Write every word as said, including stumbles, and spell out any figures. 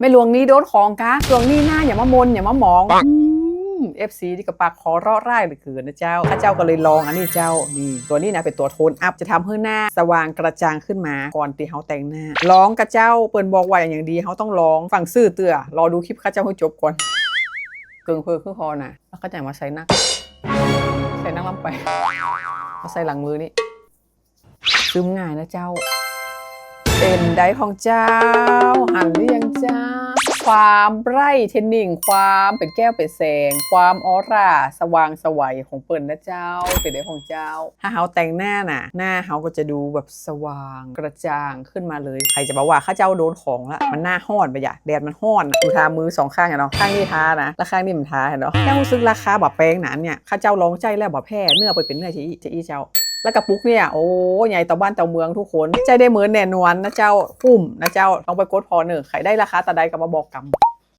แม่หลวงนี้โดนของกา ช่วงนี้หน้าอย่ามามน อย่ามามอง อืม เอฟซี นี่ก็ปากขอเราะร้ายเหลือเกินนะเจ้า ข้าเจ้าก็เลยลองอันนี้เจ้า นี่ ตั๋วนี้นะ เป๋นตั๋วโทนอัพ จะทำหื้อหน้าสว่างกระจ่างขึ้นมา ก่อนตี้เฮาแต่งหน้า ลองก่อเจ้า เปิ้นบอกว่าอย่างดี เฮาต้องลอง ฟังซื่อเตื้อ รอดูคลิปข้าเจ้าหื้อจบก่อน เกิ่งเพิงหื้อพอนะ แล้วข้าเจ้ามาใส่นัก ใส่นักลำไป มาใส่หลังมือนี่ ซึมง่ายนะเจ้า เป๋นใดพ่องเจ้า หันหรือยังเจ้า ความไบรท์เทนนิ่ง ความเป๋นแก้วเป๋นแสง ความออร่าสว่างไสวของเปิ้นนะเจ้า เป๋นใดพ่องเจ้า ถ้าเฮาแต่งหน้าน่ะ หน้าเฮาก็จะดูแบบสว่างกระจ่างขึ้นมาเลย ใผจะบ่าว่าข้าเจ้าโดนของละ มันหน้าฮ้อนไปอย่า แดดมันฮ้อนน่ะ ดูทามือสองข้างอะเนาะ ข้างนี้ทานะ แล้วข้างนี้บ่ทาเนาะ เจ้ารู้สึกราคาบ่แปงหนาเนี่ย ข้าเจ้าลองใจ๊แล้วบ่แพ้ เนื้อเปิ้นเป๋นเนื้อจะอี้ จะอี้เจ้า แล้วกระปุกเนี่ย โอ้ ใหญ่เต้าบ้านเต้าเมืองทุกคน ใจ๊ได้เหมินแน่นอนนะเจ้า คุ้มนะเจ้า ลองไปกดผ่อเน่อ ใผได้ราคาตาใดก็มาบอกกำ